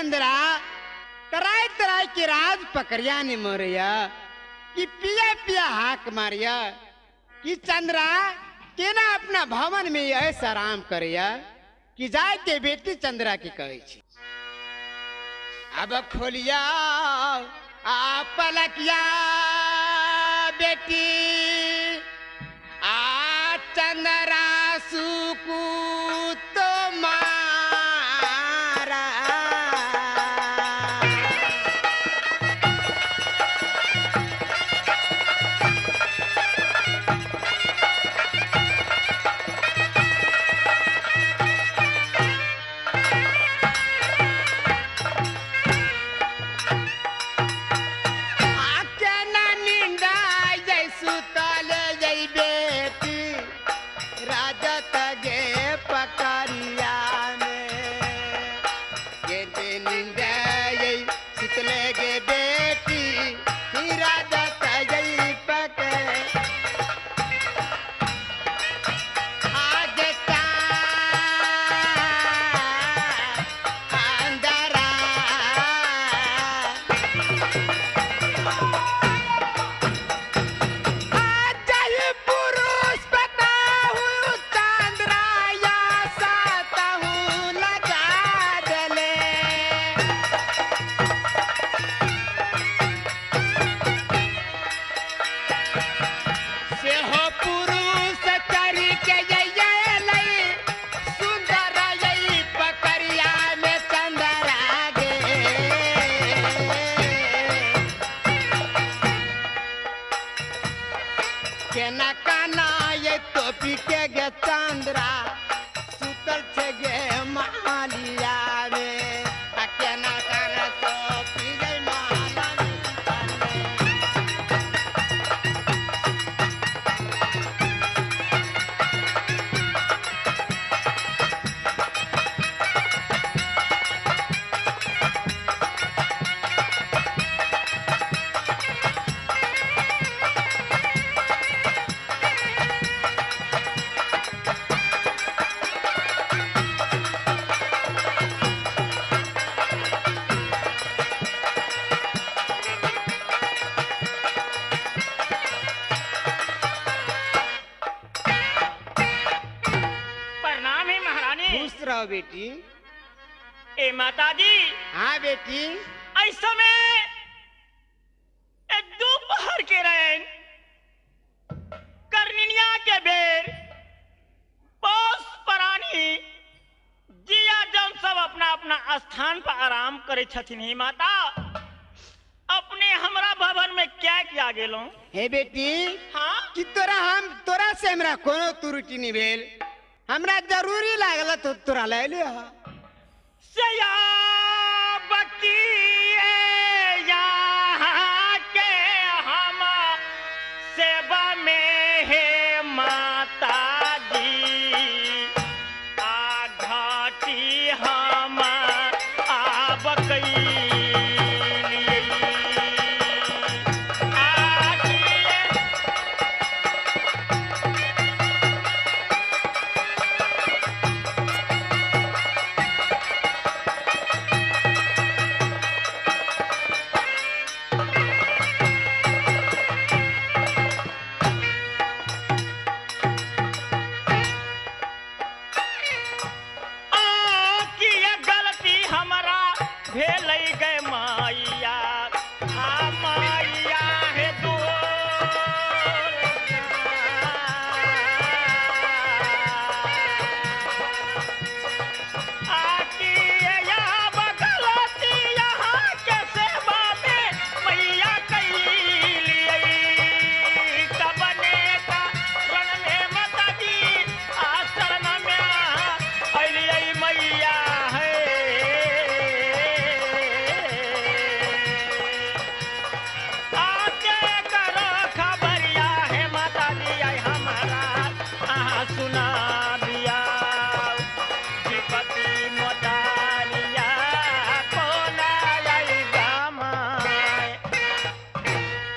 चंद्रा तराई तराई के राज पकड़िया ने मोरिया कि पिया पिया हाक मारिया कि चंद्रा केना अपना भवन में ऐसा आराम करिया कि जाय के बेटी चंद्रा की कहै छी। अब खोलिया आ पलकिया बेटी आ चंद्रा सुकू तो मारा। केना निंदा जय सुतल जय बेटी राजत गे पकड़िया में के निंदा जय सुतल गे बेटी राजत जय पकड़ आगे अंदरा जय पुरुष बताहू चंद्रा या सातहू लगा दले। से हो पुरुष चरी के जय सुंदर जय पकड़िया में चंद्रा गे। केना काना ये टोपी के गे चंद्रा सुतल छे गे मालिया रे आ केना काना टोपी गे माला में सुतल रे। प्रणाम है महारानी। खुश रहो बेटी। ए माताजी। हाँ बेटी। ऐसा में एक दोपहर के रैन करनिया के बेर पौष परानी जिया जन सब अपना अपना स्थान पर आराम करे छथिन। ही माता अपने हमरा भवन में क्या किया गेलो? हे बेटी। हाँ कि तोरा हम तोरा से हमरा कोनो त्रुटि नहीं भेल, हमरा जरूरी लागल तो तोरा ले ले। यहाँ के हम सेवा में हे माता जी आ घाटी हम भेलै गे माइया आ माइया हे दो मैया है आके करो खबरिया हे माता दी आई हमारा आहा सुना दिया विपत्ति मोटारिया कोना आई गामा।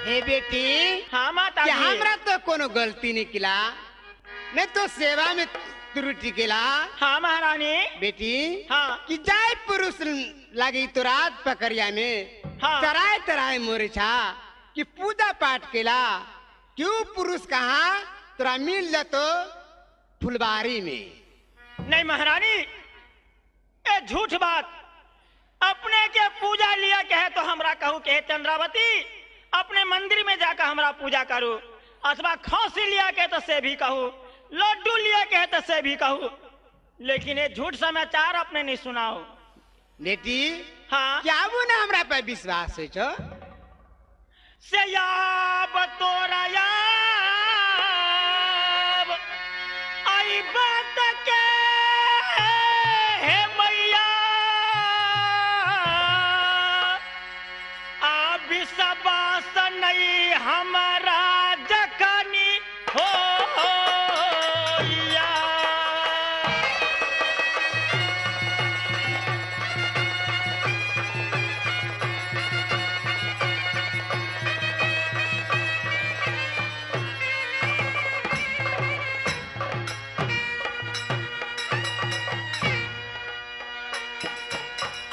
हे बेटी। हाँ माता कि जी। हमरा तो कोनो गलती नहीं किला, नहीं तो सेवा में त्रुटि केला। हाँ महारानी। बेटी हाँ कि जाय पुरुष लागी तो रात पकड़िया में हाँ। तराय तराय मोरेछा कि पूजा पाठ केला क्यों पुरुष कहाँ तोरा मिल जतो फुलबारी में। नहीं महारानी, ए झूठ बात। अपने के पूजा लिया के है तो हमरा कहू के चंद्रावती अपने मंदिर में जाकर हमरा पूजा करू, अथवा खांसी लिया के तो से भी कहू, लड्डू लिया के है तो से भी कहू, लेकिन ये झूठ समाचार अपने नहीं सुनाओ। बेटी हाँ क्या वो ना हमरा पर विश्वास है छो? से याब तोरा याब आई बात के हे मैया आ विश्वास नहीं हमारा जखनी हो या।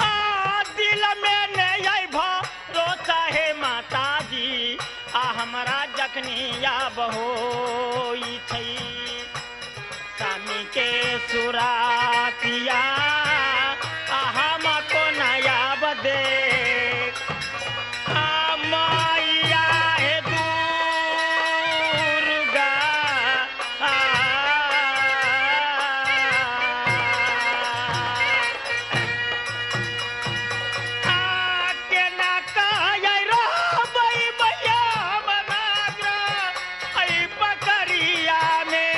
आ दिल में नहीं आई भरोसा है माता जी आ हमारा जखनी याब होई छै स्वामी के सुरातिया आ हमको नयाब देख आ मैया हे दुर्गा आ आके ना कहै रहबै मैया मनाग्र ऐ पकड़िया में।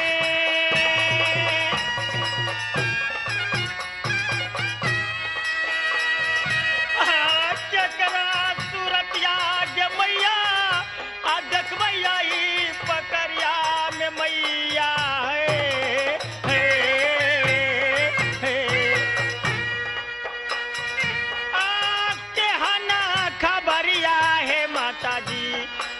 आ केकरा सूरतिया गे मैया आ देखबै ई पकड़िया में मैया हे हे हे। आपके हना खबरिया है माता जी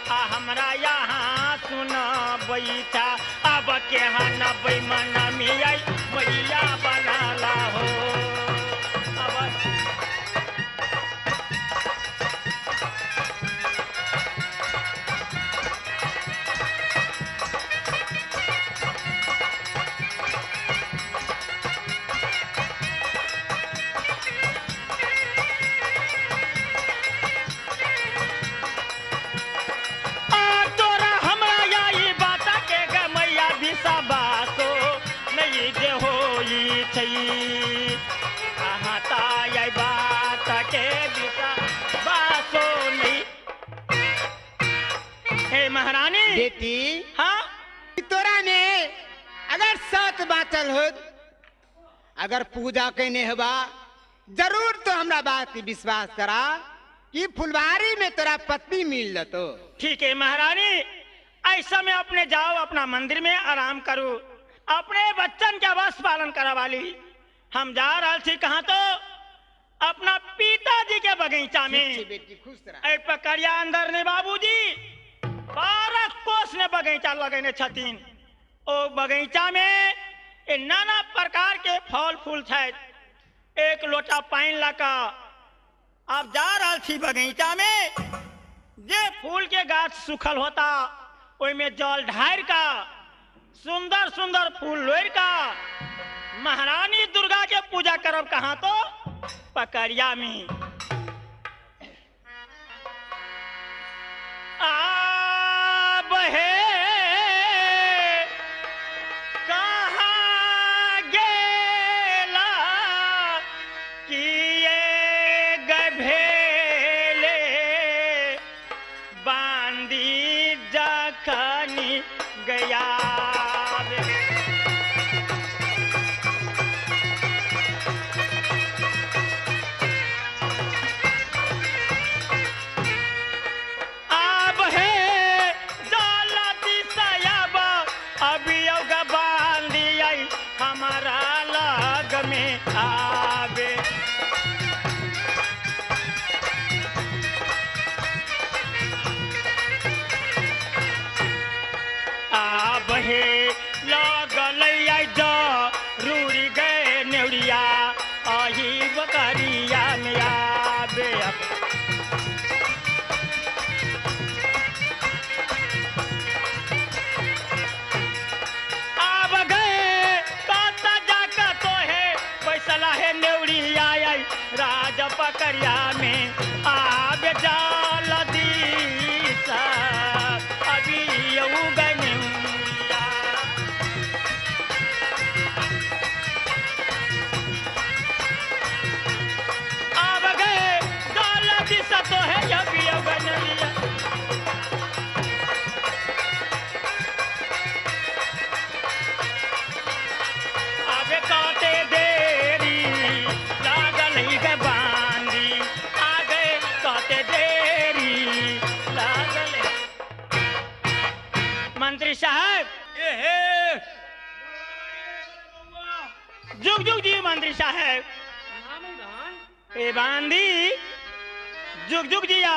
आ हमरा यहाँ सुना बैठा अब के हना बैमना मियाई मैया बनाला हो। अब आ तोरा हमरा आई बाता के गमैया विश्वासो नहीं जे होई छै अहाँ ताई बात के विश्वासो नहीं। हे महारानी। बेटी हाँ कि तोरा में अगर सत बाचल हो, अगर पूजा कैने हेबा जरूर तो हमरा बात के विश्वास करा कि फुलवारी में तोरा पत्नी मिल जतो। ठीक है महारानी, ऐसा में अपने जाओ अपना मंदिर में आराम करो, अपने बच्चन के अवश्य पालन करवाली। हम जा रहा छी कहाँ तो अपना पिताजी के बगीचा ठीक छै में। बेटी, खुश रह। ऐ पकड़िया अंदर ने बाबूजी 12 कोस ने बगीचा लगेने छथिन। ओ बगीचा में ए नाना प्रकार के फल फूल छै। एक लोटा पानि लऽ आप जा रहा छी बगीचा में, जे फूल के गाछ सुखल होता ओहिमे जल ढारि का सुंदर सुंदर फूल लोढ़ का महारानी दुर्गा के पूजा करब कहाँ तो पकड़िया में। आब हे कहाँ गेला किए गभेले बांदी जखनी गया। आब हे जाला दिशा अभी योग बांधी आई हमारा लग में आवे। आब हे लगल आई नेउरिया अही बकरिया में आबे। आब गए कत जाक तो है पैसला है नेउरिया आई राज पकड़िया में आबे जाल दीसा अभी यऊ गनेउरिया। आब गए जाल दिशा तो है अभी यऊ गनेउरिया। आबे काटे देरी लागल ही के बांदी आगे काटे देरी लागल। मंत्री साहब एहे जुग जुग जी मंत्री साहब ए बांदी जुग जुग जिया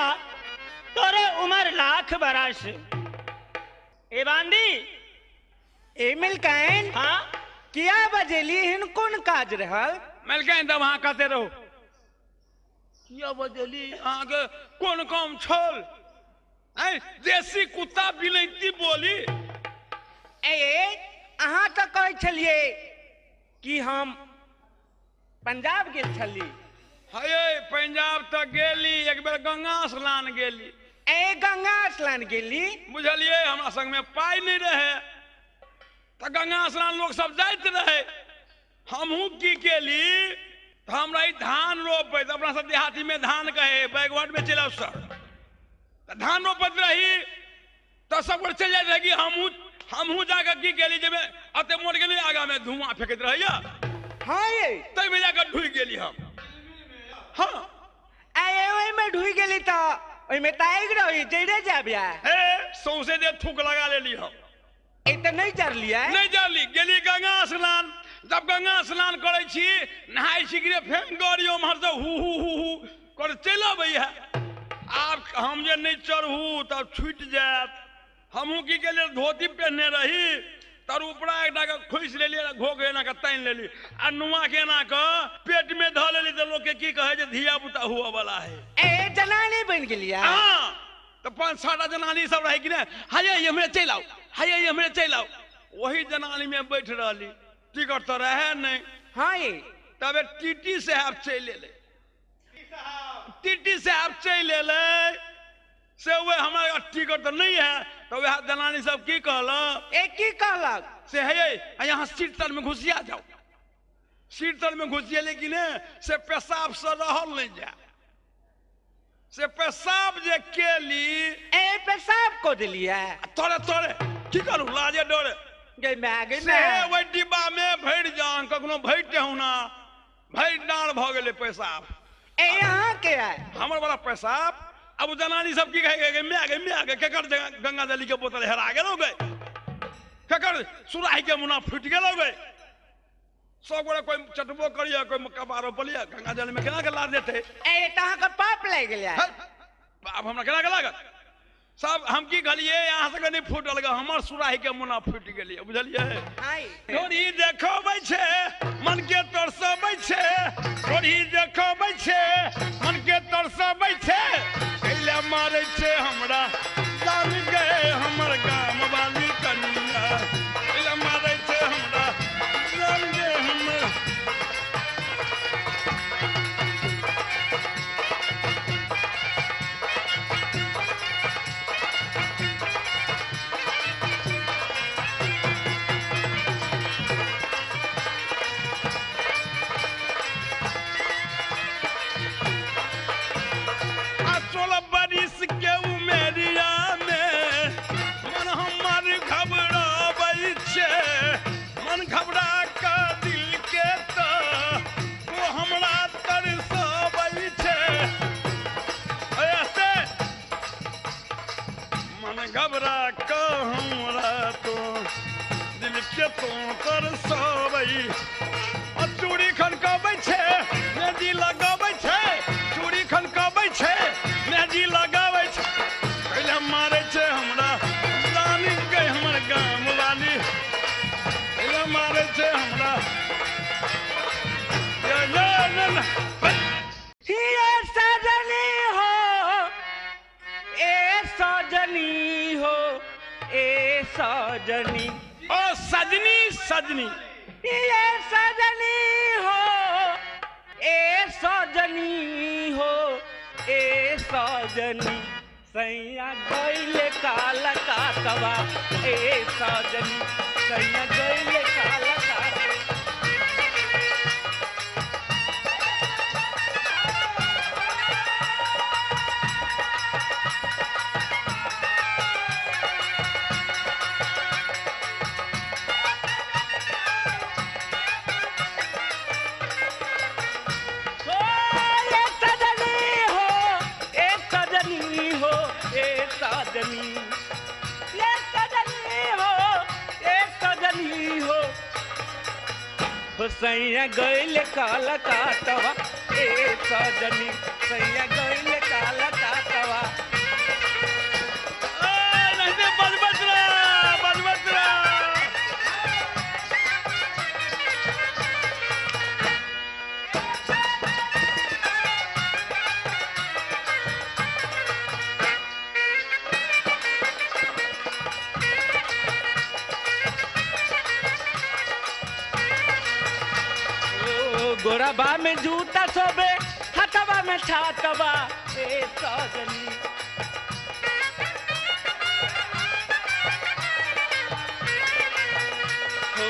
तोरे उम्र लाख बरस। ए बांदी ए मिलकैन हाँ किया बजेली हिन कोन काज रहल? मलकाइन तब अहाँ कहते रहो किया बजली अहाँके कोन काम छल? आँय देसी कुत्ता बिलैती बोली। ए अहाँ तऽ कहै छलियै कि हम पंजाब गेल छली। हे पंजाब तऽ गेली, एक बेर गंगा स्नान गेली। ए गंगा स्नान गेली? बुझलियै हमरा संगमे पाइ नहि रहे तऽ गंगा स्नान लोक सब जाइत रहे। हमहूँ की केली तऽ हमरा ई धान रोपैत, अपना सब देहातीमे धान कहे बैकवर्ड में चलि आउ सर, तऽ धान रोपैत रही तऽ सब गोटे चलि जाइत रहे कि हमहूँ जाकऽ की केली जे एते मोट गेली आगामे धुआँ फेकैत रहैया हाँ ये ताहिमे जाकऽ ढुकि गेली हम। हाँ ए ओहिमे ढुकि गेली तऽ ओहिमे तऽ आगि रही जड़े जायब या। हे सौंसे दे थूक लगा लेली हम। ए तऽ नहि जरलियै? नहि जरली, गेली गंगा स्नान। जब गंगा स्नान करै छी नहाय छी कि फेर गड़ी ओम्हर से हू हू हू हू कर चलि अबैया। आब हम जे नहि चढ़ू तब छुटि जायत। हमहूँ की केलियै धोती पहिनने रही तर उपरा एकटा के खोसि लेलियै घोघ एना कऽ तानि लेली आ नुआ के एना कऽ पेट में धऽ लेली तऽ लोक के की कहै जे धिया पुता हुअ वाला है। ए जनानी बनि गेलियै? हाँ तऽ 5-6 टा जनानी सब रहै कि नहि, हाये हमरे चलि आउ, हाये हमरे चलि आउ। वही जनानी में बैठ रहली, टिकट तऽ रहे नहि। हाँ ये तबे टीटी साहब चलि एलै, टीटी साहब चलि एलै से वह हमरा टिकट तऽ नहीं है। तऽ वएह जनानी सब की कहलक? ए की कहलक? से हे यहाँ सीट तर में घुसिया जाओ। सीट तर में घुसिएले कि नहि से पेशाब से रहल नहि जाय, से पेशाब जे केली। ए पेशाब को देलियै? तोरे तोरे की करू लाजे डरे गई मैं गई से मैं ओहि डिब्बा में भरि जान कखनो भरि टेहुना भरि डाँड़ भऽ गेलै पेशाब। ए अहाँ के है हमर वाला पेशाब। अब जनानी सब की कहे गए मैं गए मैं गए केकर गंगा जली के बोतल हेरा गेलो गए, केकर सुराही के मुना फूटि गेलो गए। सब गोरे कोई चटबो करिए कोई कपारो पलिए गंगा जल में केना के लार देते। ए तऽ अहाँके पाप लागि गेलै? पाप हमरा केना के लागत? सब हम की कहलियै अहाँ सबके नहि फूटल गे, हमर सुराही के मुना फूटि गेलियै बुझलियै। ढोरी देखबै छै मन के तरसबै छै, ढोरी देखबै छै मन के तरसबै छै, कैला मारै छै हमरा जान गए हमर गाम वाली कनिया, कैला मारै छै हमरा जान गए हमर। 16 बरिस के उमेरिया में मन हमर घबराबै छै, मन घबरा कऽ दिल के तऽ ओ हमरा तरसबै छै। ऐसे मन घबरा कऽ हमरा तो दिल के तो तरसबै। आ चूड़ी खनकबै छै मेहंदी लगबै छै, चूड़ी खनकबै छै मेहंदी लगाबै छै, कैला मारै छै हमरा जानी गए हमर गाम वाली, कैला मारै छै हमरा। सजनी सजनी ये सजनी हो, ए सजनी हो, ए सजनी सैया गइले काला कातवा, ए सजनी सैया गइले काला कातवा। ओ ए सजनी हो, ए सजनी हो, ए सजनी, ए सजनी हो, ए सजनी हो, हो सैया गइले काला कातवा, ए सजनी सैया गइले काला कातवा। ए, नहीं तो बजबत रहा, बजबत रहा। ओ गोरबा में जूता सोबे, हथवा में छातवा, ए सजनी हो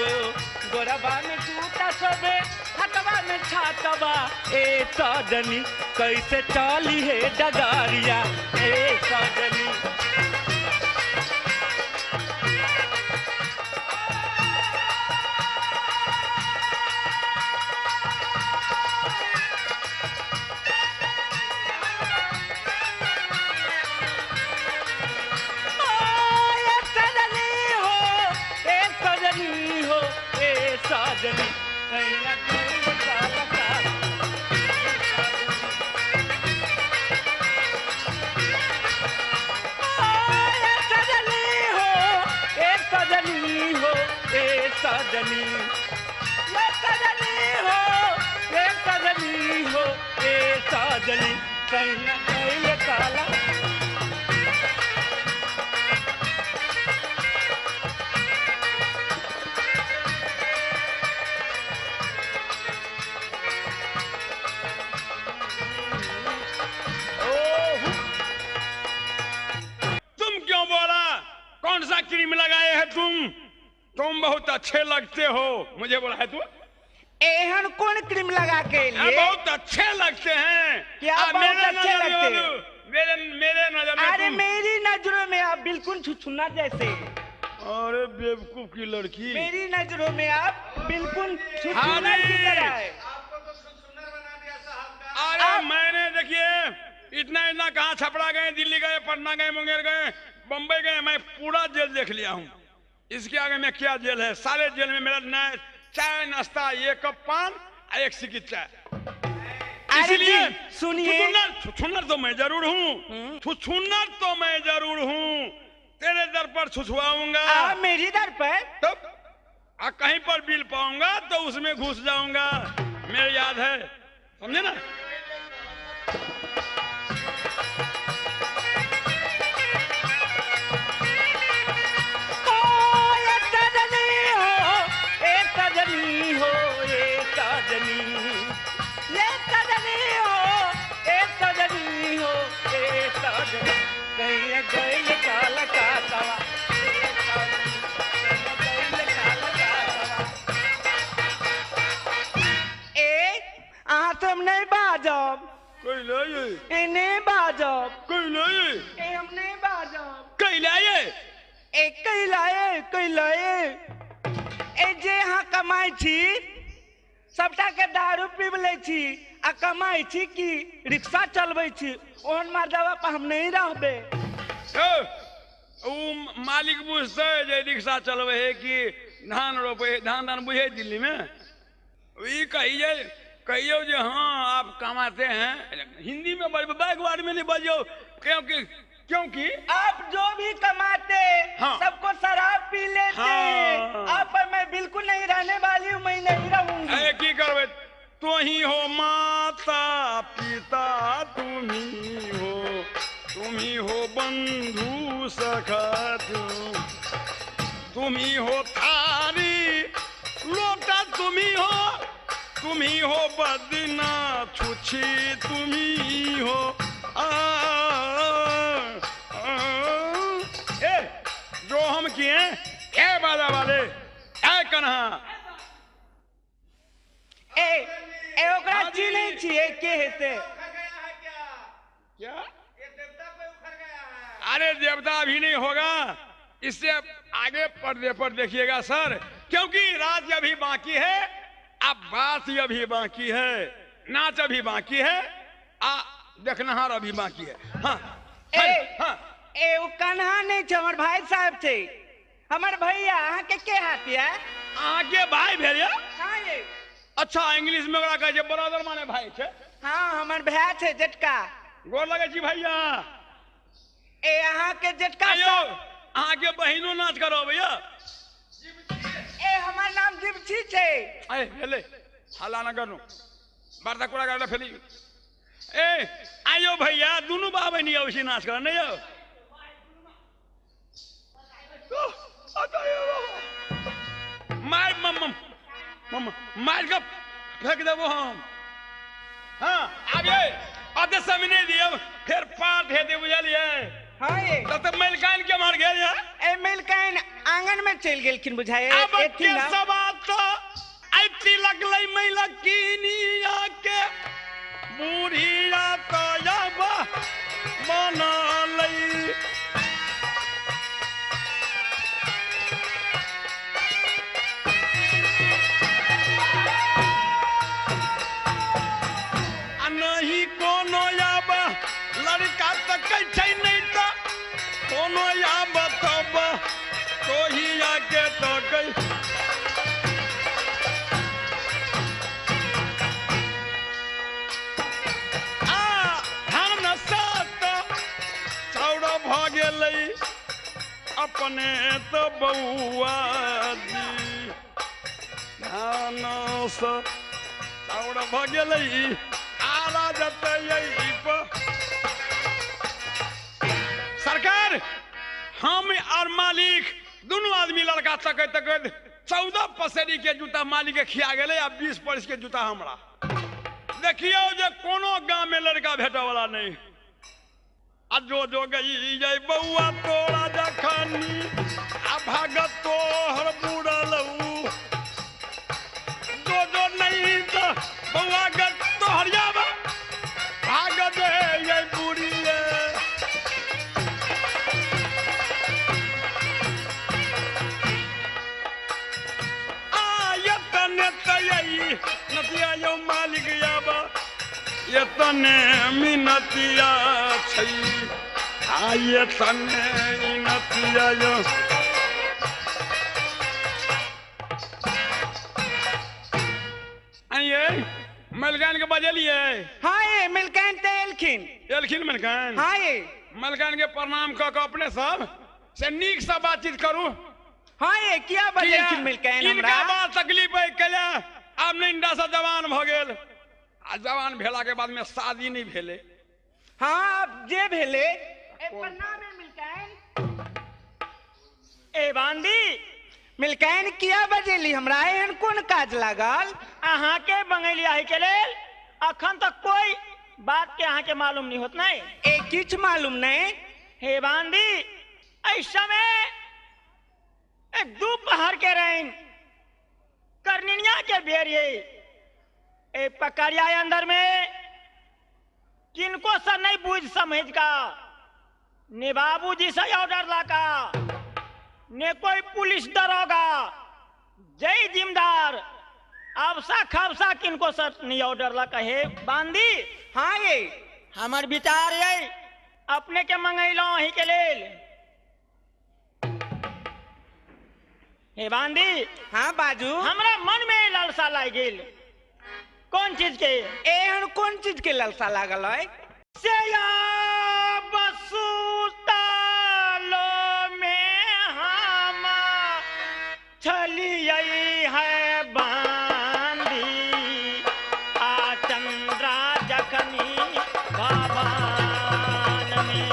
गोरबा में जूता सोबे, हथवा में छातवा, ए सजनी कैसे चली है डगारिया, ए सजनी। ओ, ए सजनी हो, ए सजनी हो, ए सजनी सैया गइल काला काला। ओ, ए सजनी हो, ए सजनी हो, ए सजनी, ए सजनी हो, ए सजनी हो, ए सजनी सैया गइल काला। तुम क्यों बोला? कौन सा क्रीम लगाए है तुम? तुम बहुत अच्छे लगते हो। मुझे बोला है तू? एहन कौन क्रीम लगा के हाँ, लिए? बहुत अच्छे लगते हैं। क्या आप बहुत मेरे अच्छे नजर में लगते हैं? बोलो, मेरे मेरे नजर में अरे तुम- मेरी नजरों में आप बिल्कुल छुछुना जैसे। अरे बेवकूफ की लड़की, मेरी नजरों में आप बिल्कुल छुछुना की तरह है। अरे मैंने देखिए इतना इतना कहाँ छपरा गए, दिल्ली गए, पटना गए, मुंगेर गए, बम्बई गए, मैं पूरा जेल देख लिया हूँ। इसके आगे में क्या जेल है? सारे जेल में मेरा नया चाय नाश्ता, एक कप पान और एक सिक्की चाय। अरे इसलिए जी, सुनिए। छुछुन्नर तो मैं जरूर हूँ, छुछुन्नर तो मैं जरूर हूँ, तेरे दर पर छुछुआऊंगा। आप मेरी दर पर तब आ कहीं पर बिल पाऊंगा तो उसमें घुस जाऊंगा, मेरे याद है, समझे ना? ओ, ए सजनी हो, ए सजनी हो, ए सजनी, ए सजनी हो, ए सजनी हो, ए सजनी सैया गइल काला कातवा, ए सजनी सैया गइल काला कातवा। ए अहाँ से हम नहीं बाजब, कोई लाए, ए नहीं बाजब, कोई लाए, ए हम नहीं बाजब। कोई लाए। ए कैलाए कैलाए, ए जे अहाँ कमाइ छी सबटा के दारू पीब लै छी आ कमाइ छी कि रिक्शा चलबै छी, ओहन मर्दवा पर हम नहीं रहबै। ए, उ मालिक बुझते जे रिक्शा चलबै है कि धान रोपे है, धान धान बुझे दिल्ली में। ई कहिए कहियो जे हाँ आप कमाते हैं, हिंदी में बैकवर्ड में नहीं बजियो, क्योंकि क्योंकि आप जो भी कमाते हाँ। सबको शराब पी लेते। हाँ। आप पर मैं बिल्कुल नहीं रहने वाली हूँ, मैं नहीं रहूंगी। अरे की करबै? तो ही हो माता पिता, तुम ही हो, तुम ही हो बंधु सखा, तुम ही हो थारी तुम ही हो, तुम ही हो बदना छुछी तुम ही हो। आ, आ, ए जो हम किए ए बाजा वाले ए कन्हा ए ए ओकरा चिन्है छियै के हेतै? क्या अरे देवता अभी नहीं होगा, इससे आगे पर्दे पर देखिएगा सर, क्योंकि राज अभी बाकी है, अब बात अभी बाकी है, नाच अभी बाकी है, आ देखनहार अभी बाकी है। हाँ ए, हाँ ए ओ कन्हा नहीं छै, हमर भाई साहब छै, हमर भैया। अहाँ के हाथ या? अहाँ के भाई भेल या? हाँ ये। अच्छा इंग्लिश में ओकरा कहै छै ब्रदर माने भाई छै। हाँ हमर भाय छै जेटका। गोर लगै छी भैया। ए अहाँ के जेटका आयो साहब। अहाँ के बहिनो नाच करो भैया। ए हमर नाम जीवछी छै। आए भेलै हल्ला न करू, बरदा कुरा गाड़ा फेली। ए आयो भैया दुनू बा बहिनी अबै छी नाच कर नहीं यौ? मार मम मम मार के फेंक देबो हम। हाँ आबियै अते समय नहीं दियौ फिर पाठ हेतै बुझलियै। हाँ ये। तब तऽ मलिकाइन के मार गेल या? ए मलिकाइन आंगन में चलि गेलखिन बुझाय। अब के सवाल तो आई तिलक लै मैलकिनिया के बूढ़िया तो अब मना लै। आ नहीं कोनो आब लड़का तकै छै नहीं तऽ कोनो आब तब तोहिया के तकै। आ धान न सात चाउर भऽ गेलै अपने तऽ बौआ जी, धान सँ चाउर भऽ गेलै आरा जतै पर। सरकार हम और मालिक दुनू आदमी लड़का तकैत तकैत 14 पसेरी के जूता मालिक के खिया गेलै आ 20 परिस के जूता हमरा। देखियौ जे कोनो गांव में लड़का भेटै वाला नहीं। आ जो जो गई जय बौआ तोरा जखनी आ भागत तोहर बुड़लऊ, जो जो नहीं तो बौआ गत तोहर जाब भागत ये बुढ़िए। नतिया यो मालिक आबा एतने मिनतिया छै, आ एतने मिनतिया यो। आइए मलकान के बजेलियै? हाँ ये मलकान तऽ एलखिन। एलखिन मलकान? हाँ ये। मलकान के प्रणाम कऽ के अपने सब से नीक से बातचीत करू। हाँ ये किया बजेलखिन मलकान हमरा? इनका बड़ा तकलीफ है कले आब नहीं से जवान भ गेल, आ जवान भेला के बाद में शादी नहीं भेले। हाँ अब जे भेले। ए प्रणाम है मलकान। ए बांदी मलकान किया बजेली हमरा? एहन कोन काज लागल? अहाँ के बंगैली आहि के लेल अखन तक कोई बात के अहाँ के मालूम नहीं होत नहीं। ए किछ मालूम नहीं। हे बांदी एहि समय एक दोपहर के रैन करनिया के बेर ये ए पकड़िया अंदर में किनको से नहीं बूझ समझ का, ने बाबूजी से ऑर्डर लाका ने कोई पुलिस दरोगा जय जिम्मेदार अबसा खबसा किनको सर नहीं ऑर्डर लाका। हे बांदी हाँ ये हमर विचार ये अपने के मंगैलौं अहीं के लेल। हे बांदी हाँ बाजू। हमरा मन में लालसा लागि गेल। कौन चीज के? एहन कौन चीज के लालसा लागल है? से बसुतालो में हम छलियै है बांदी आ चंद्रा जखनी भवन में।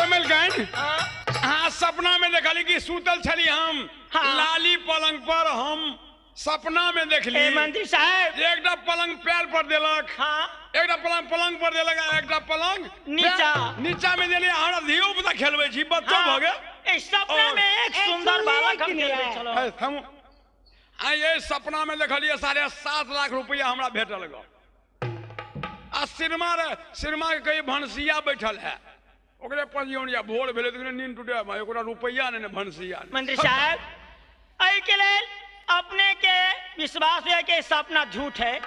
मलकाइन, हाँ। हाँ सपना में देखली कि सुतल छली हम। हाँ। लाली पलंग पर हम सपना में देखली। ए मंत्री साहब, एकटा पलंग पैर पर देलक। हाँ। एकटा पलंग पलंग पर देलक आ एकटा पलंग नीचा। नीचा में देली। हमरा धियो पुता खेलबै छी, बच्चो हाँ। भऽ गेल। ए सपना में एक ए, सुंदर सुनलियै बालक हम कि नहि? खेलबै छलहुँ। है, हम आ ये सपना में देखलियै 7.5 लाख रुपया हमरा भेटल ग। आ सिनेमा रे, सिनेमा के कहीं भनसिया बैठल है, ओकरे पंजियन या भोर भेलै तऽ नींद टूटे, ओकरा रुपया नहि ने भनसिया ने। मंत्री साहब, एहि के लेल अपने के विश्वास है कि सपना झूठ है?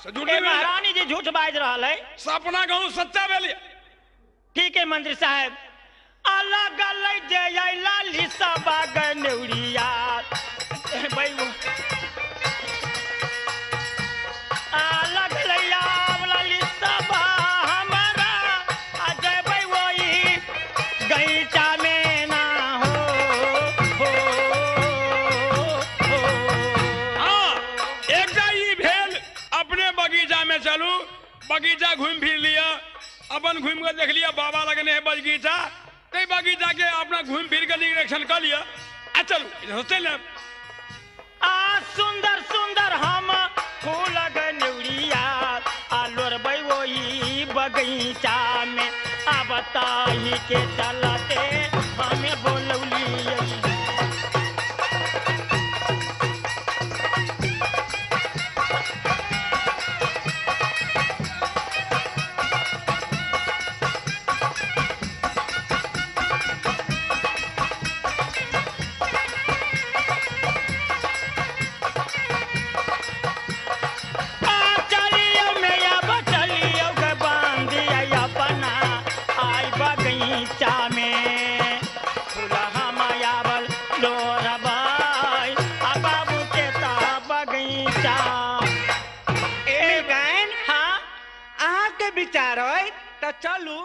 से झूठ ए नहि भेलै। महारानी जी झूठ बाजि रहल है। सपना कहूँ सच्चा भेलै। ठीक है मंत्री साहब। अलग अलग जे लाली सबा गनौरिया अलग लाली सबा हमारा आ जयबै वही गैचा में ना हो हो हो। हाँ, एकटा ई भेल अपने बगीचा में चलू, बगीचा घूमि फिर लिअ, अपन घूमि कऽ देख लिअ बाबा लगने है बगीचा, ताहि बगीचा के अपना घूमि फिर कऽ निरीक्षण कऽ लिअ आ चलू इधर चलि आयब। आ सुंदर सुंदर हम फूल गनौरिया आ लोरबै वही बगीचा में आ बताही के चलते हमें बोलौलियै। आ चलियो मैया बचलियो के बांधिया अपना आई बगीचा में फूलहा मायावल लोरबाई आ बाबू के ता बगीचा। ए गायन, हाँ। अहाँके विचार है तऽ चलू